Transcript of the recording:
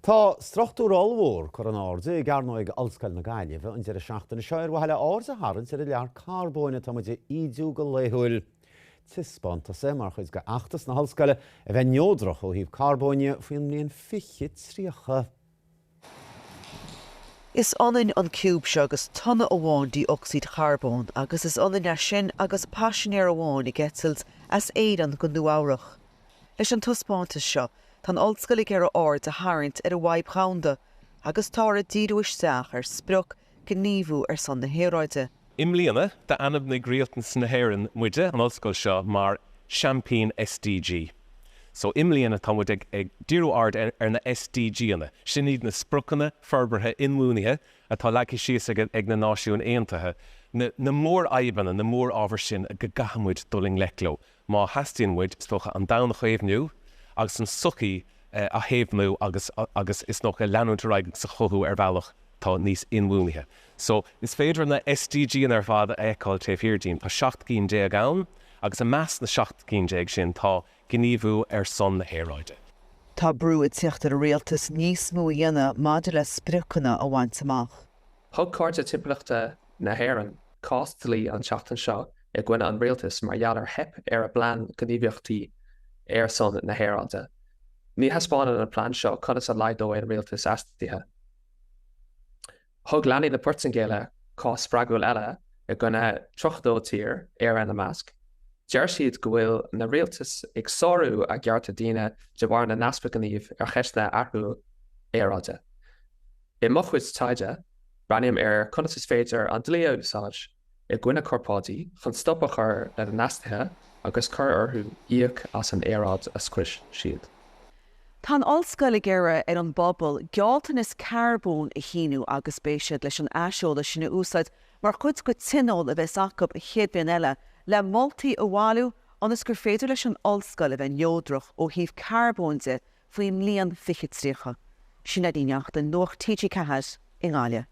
Tá struchtúr ollmhór curtha in airde i gCearnóig Ollscoil na Gaillimhe an deireadh seachtaine seo ar mhaithe le aird a tharraingt ar an lear carbóin atá muid a ídiú go laethúil. Taispeántas é mar chuid de fheachtas na hOllscoile a bheith neodrach ó thaobh carbóin de faoin mbliain 2030. Is ionann an ciúb seo agus tonna amháin dé-ocsaíd charbóin agus is ionann é sin agus paisinéir amháin ag eitilt as Éirinn go Nua-Eabhrac. Leis an taispeántas seo, tá an Ollscoil ag iarraidh aird a tharraingt ar an bhfadhb dhomhanda agus táthar ag díriú isteach ar sprioc gníomhú ar son na haeráide. I mbliana, d'ainmnigh Rialtas na hÉireann muide, an Ollscoil seo, mar Seaimpín SDG. So, i mbliana tá muid ag ag díriú aird ar ar na SDGanna. Sin iad na Spriocanna Forbartha Inbhuanaithe atá leagtha síos ag ag na Náisiúin Aontaithe. Na na mórfhadhbanna, na mórábhair sin go gcaithfidh muid dul i ngleic leo. Má theastaíonn uainn, is dócha, an domhan a chaomhnú agus an tsochaí a chaomhnú agus agus is dócha leanúint ar aghaidh agus a chothú ar bhealach atá níos inbhuanaithe. So, is féidir na SDGanna ar fad a fheiceáil taobh thiar díom. Tá 17 cinn ann agus i measc na 17 cinn sin tá gníomhú ar son na haeráide. Tá brú ag teacht ar an rialtas níos mó a dhéanamh maidir le spriocanna a bhaint amach. Thug Cairde Timpeallachta na hÉireann cás dlí an tseachtain seo i gcoinne an rialtais mar gheall ar theip ar a bplean gníomhaíochtaí ar son na haeráide. Ní thaispeánann an plean seo conas a laghdóidh an rialtas astuithe. Thug leanaí na Portaingéile cás spreagúil eile i gcoinne 32 tír, Éire ina measc. Deir siad go bhfuil na rialtais ag sárú a gcearta daonna de bharr na n-easpa gnímh ar cheisteanna athrú aeráide. I mo chuid taighde, breathnaím ar conas is féidir an dlí a úsáid i gcoinne corparáidí chun stop a chur lena n-astuithe agus cur orthu íoc as an aeráid a scrios siad. Tá an Ollscoil ag iarraidh ar an bpobal gealltanas carbóin a shíniú agus beidh siad leis an aiseolas sin a úsáid mar chuid de tionól a bheas acu an chéad bhliain eile le moltaí a bhailiú ionas gur féidir leis an Ollscoil a bheith neodrach ó thaobh carbóin de faoin mbliain 2030. Sinéad Ní Neachtain, Nuacht TG4 i nGaillimh.